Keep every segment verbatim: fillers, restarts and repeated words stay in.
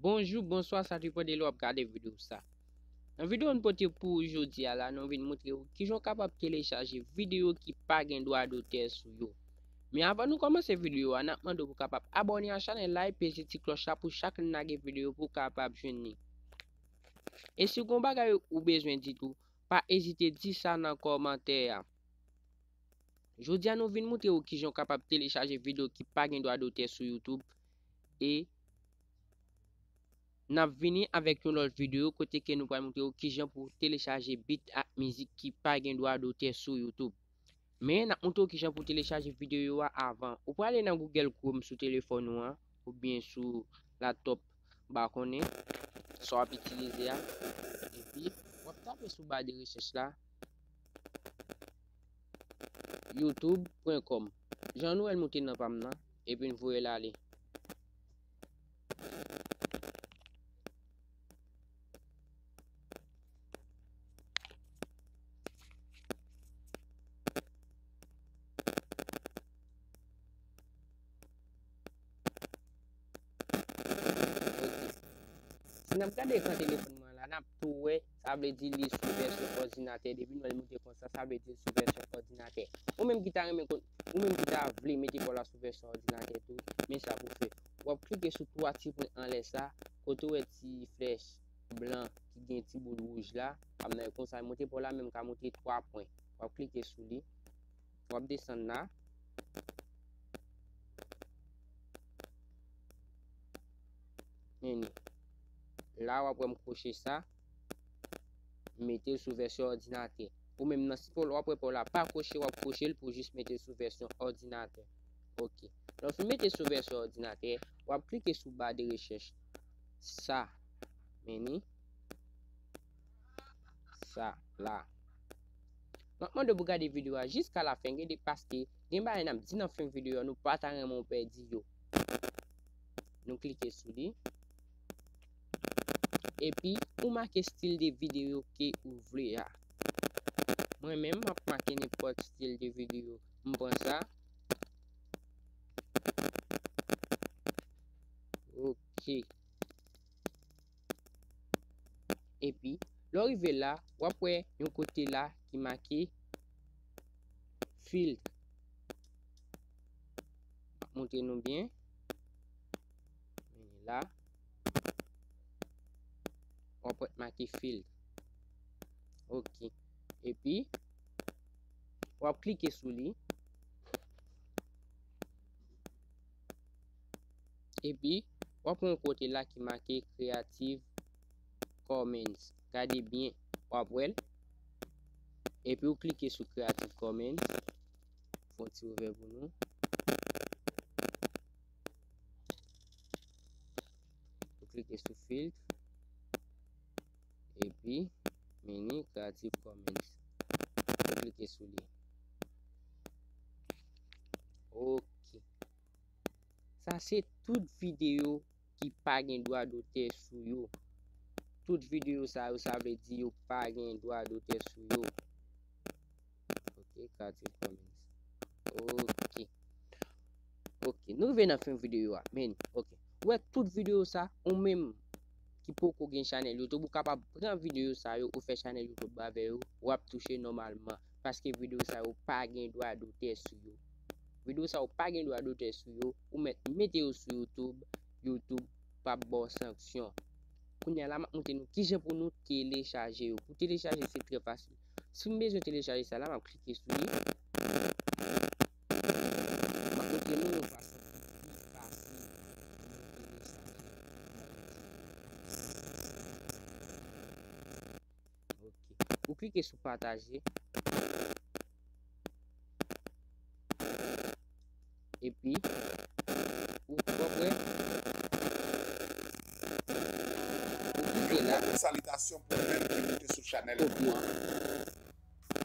Bonjou, bonswa, sa depann de lè w ap gade videyo sa. Nan videyo nou pote pou ou jodi a la, nou vin montre w kijan w kapab telechaje videyo ki pa gen dwa dotè sou yo. Men avan nou kòmanse videyo a, n ap mande w pou w kapab abòne a chanèl la e peze ti klòch la pou chak n lage videyo pou w kapab jwenn li. E si w gen yon bagay ou bezwen di tou, pa ezite di sa nan kòmantè a. Jodi a nou vin montre w kijan w kapab telechaje videyo ki pa gen dwa dotè sou YouTube e n ap vini avèk yon lòt videyo kote ke nou pral montre w kijan pou w telechaje beat ak mizik ki pa gen dwa dotè sou YouTube. Men n ap montre w kijan pou w telechaje videyo a avan. Ou prale nan Google Chrome sou telefòn ou an oubyen sou laptop, m pa konnen sa w ap itilize a. Epi w ap tape sou ba de rechèch la youtube pwen kòm. Jan nou wè l moute nan pa m nan, epi n voye l ale. Si n ap gade ekran telefòn mwen la, n ap tou wè, sa vle di li sou vèsyon òdinatè. Depi nou wè l moute konsa, sa vle di l sou vèsyon òdinatè. Ou menm ki ta renmen kon-, ou menm ki ta vle mete pa w la sou vèsyon òdinatè tou, men sa pou w fè. W ap klike sou twa ti pwen anlè sa, kote w wè ti flèch blan ki gen ti boul wouj la, ap nan konsa, monte pa w la, men m ka monte twa pwen. W ap klike sou li. W ap desann la. Men li. La, w ap wè m kwoche sa. M mete l sou vèsyon òdinatè. Ou menm nan sipò, w ap wè pa w la pa kwoche, w ap kwoche l pou jis mete l sou vèsyon òdinatè. Ok. Lè w fin mete sou vèsyon òdinatè, w ap klike sou ba de rechèch. Sa. Men li. Sa la. M ap mande w pou gade videyo a jiska lafen, gen de, paske gen bagay n ap di nan fen videyo a, nou pa ta renmen w pèdi yo. Nou klike sou li. Epi, ou make stil de videyo ke ou vle a. Mwen menm, m ap make nenpòt stil de videyo. M pran sa. Ok. Epi, lè w rive la, w ap wè yon kote la ki make filtre. M ap montre nou byen. Vini la. W ap wè make filtre. Ok. Epi, w ap klike sou li. Epi, w ap wè yon kote la ki make Creative Commons. Gade byen, w ap wè l. Epi, ou klike sou Creative Commons. Fè yon ti ouvè pou nou. Ou klike sou filtre. Epi, mini Creative Commons. Ou klike sou li. Ok. Sa se tout videyo ki pa gen dwa dotè sou yo. Tout videyo sa yo, sa vle di yo pa gen dwa dotè sou yo. Ok, Creative Commons. Ok. Ok, nou rive nan fen videyo a. Men, ok. Ou wè tout videyo sa, ou menm ki poko gen chanèl YouTube, ou kapab pran videyo sa yo, ou fè chanèl YouTube avè yo, w ap touche nòmalman. Paske videyo sa yo pa gen dwa dotè sou yo. Videyo sa yo pa gen dwa dotè sou yo, ou mèt mete yo sou YouTube, YouTube p ap ba w sanksyon. Kounye a la, m ap montre nou kijan pou nou telechaje yo. Pou telechaje, se trè fasil. Si m bezwen telechaje sa la, m ap klike sou li. M ap montre nou yon fason ki pi fasil pou nou telechaje. Ok. Ou klike sou pataje. Epi, ou, w ap wè, ou klike la. Yon bèl salitasyon pou ou menm ki moute sou chanèl nou an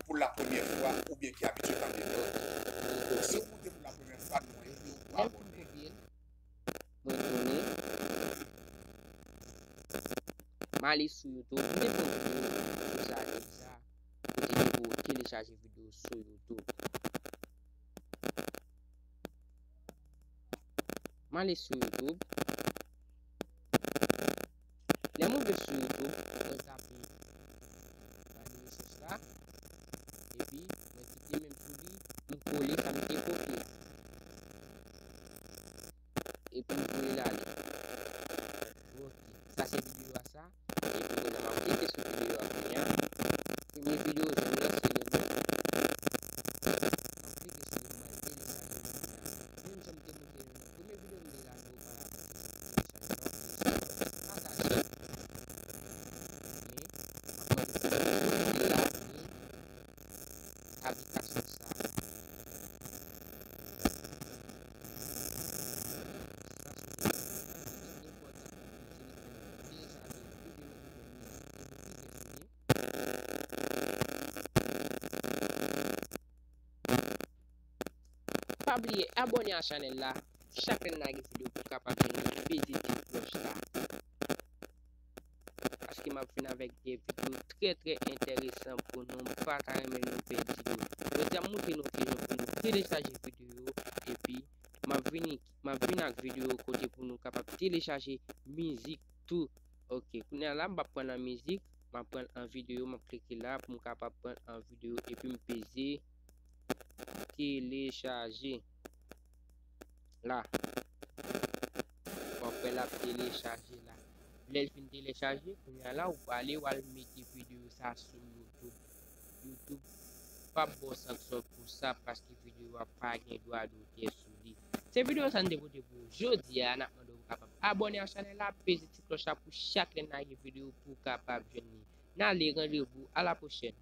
pou la premyè fwa oubyen ki abitye tande nou. Si w moute pou la premyè fwa, nou envite w pou abòne. Mwen tounen. M ale sou YouTube. M te pran videyo sou sa deja. Kote ke pou telechaje videyo sou YouTube. M ale sou YouTube. sou YouTube, mwen tape ba de rechèch la, epi mwen kite menm sou li, m kole sa m te kopye. Epi m voye l ale. Ok, sa se videyo a sa. Epi kounye a m ap klike sou videyo a kounye a. Premye videyo w jwenn nan se le mwen. M ap klike sou li, m al telechaje videyo a. Menm jan m te montre nou nan premye videyo m te lage oparava, se sa pou telechaje la, w ap telechaje, w ap pataje. Men, m ap mande pou nou lage aplikasyon sa. Sa se yon aplikasyon ki enpòtan pou nou itilize nan telechaje videyo oubyen mizik ke nou pi byen sou li. Pa bliye abòne a chanèl la. Chak lè n lage videyo pou w kapab jwenn li, peze ti klòch la. Paske m ap vin avèk de videyo trè, trè enteresan pou nou. M pa ta renmen nou pèdi yo. Jodi a, m montre nou kijan pou nou telechaje videyo. Epi, m ap vini, m ap vin ak videyo kote pou nou kapab telechaje mizik tou. Ok, kounye a la, m p ap pran l an mizik. M ap pran l an videyo. M ap klike la pou m kapab pran l an videyo. Epi, m peze telechaje la. W ap wè l ap telechaje la. Lè l fin telechaje, kounye a la, ou prale, w al mete videyo sa sou YouTube. YouTube p ap ba w sanksyon pou sa, paske videyo a pa gen dwa dotè sou li. Se videyo sa n te pote pou ou jodi a. N ap mande w kapab abòne a chanèl la, peze ti klòch la pou chak lè n lage videyo pou w kapab jwenn li. N ale, randevou, a la pwochèn.